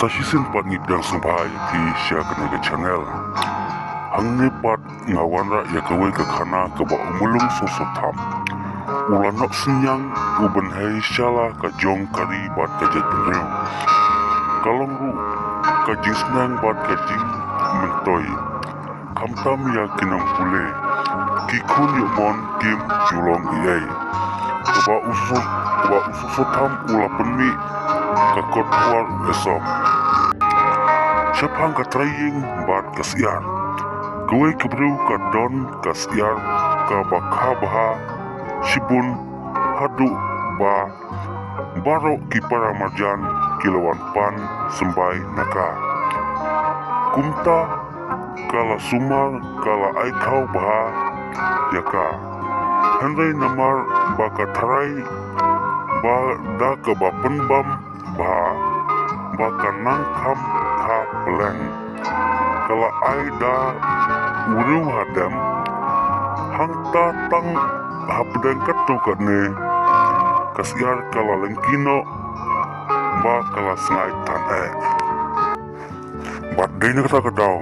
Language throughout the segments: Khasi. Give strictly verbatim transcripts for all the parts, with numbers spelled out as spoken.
Sa shisien pat ngi pdiang sngewbha ïa phi sha kane ka channel. Hangne pat nga wanrah ïa kawei ka khana kaba u Mulung Soso Tham u la noh synñiang u bynhei sha la ka jong ka ri bad ka jaitbynriew. Ka long ruh ka jingsneng bad ka jingmyntoi. Khamtam ïa ki nongpule, ki khun ïoh mon kim ju long ei ei. Kaba u Soso, kaba u Soso Tham u la pynmih ka kot khwar u Esop. Shaphang ka trai ïing bad ka syiar. Kawei ka briew ka don ka syiar kaba kha bha shibun haduh ba baroh ki para marjan ki la wan pan symbai na ka. Kumta ka la sumar, ka la ai thaw bha ïa ka. Hynrei namar ba ka tharai ba da kaba pynbam bha ba ka nang kham kha pleng, ka la ai da u riew hadem. Hangta tang hapdeng katto katne ka syiar ka la lyngkhi noh ba ka la sngaid than eh. Bad dei na kata ka daw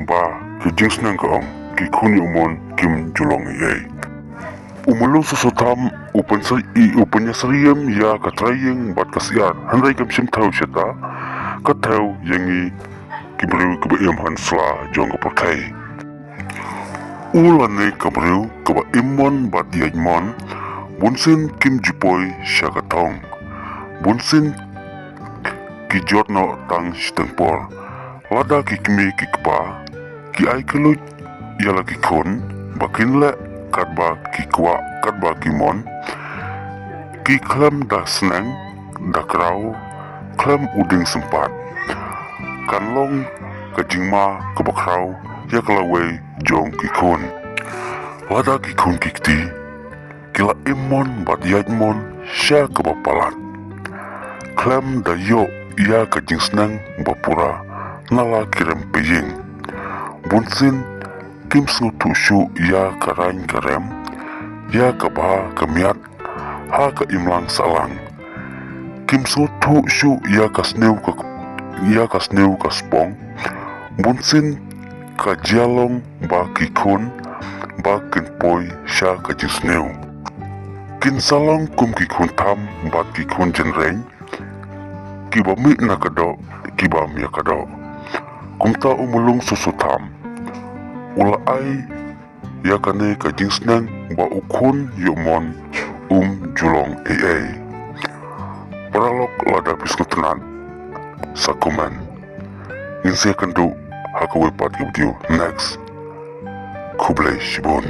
ba ki jingsneng ka ong, ki khun ïoh mon kim ju long ei ei. U Mulung Soso Tham u pynsyriem, u pynïasyriem ïa ka trai ïing bad ka syiar, hynrei kam shym thew shata, ka thew ïa ngi ki briew kiba im ha sla jong ka pyrthei. U lane ka briew kaba im mon bad ïaid mon, bunsien kim ju poi sha ka thong. Bunsien ki jot noh tang shiteng por. Lada ki kmie ki kpa ki ai kylluid ïa la ki khun ba kin leh katba ki kwah, katba ki mon, ki khlem da sneng da kraw, khlem u dieng sympat. Kan long ka jingma kaba khraw ïa ka lawei jong ki khun. Lada ki khun ki kti ki la im mon bad ïaid mon sha kaba palat, khlem da ïoh ïa ka jingsneng ba pura na la ki rem pyrshah. Bunsien kim sngewthuh shuh ïa ka rang ka rem, ïa ka bha ka miat ha ka imlang sahlang. Kim sngewthuh shuh ïa ka sniew ka, ïa ka sniew ka spong. Bunsien ka jia long ba ki khun ba kin poi sha ka jingsniew. Kin sa long kum ki khun tham bad ki khun jynreng, kiba mih na ka doh, kiba mih ka doh. Kumta u Mulung Soso Tham u la ai ïa kane ka jingsneng ba u khun ïoh mon um ju long ei ei. Paralok, lada phi sngewtynnat sa comment. Ngin sa ïakynduh ha kawei pat ka video next. Khublei shibun.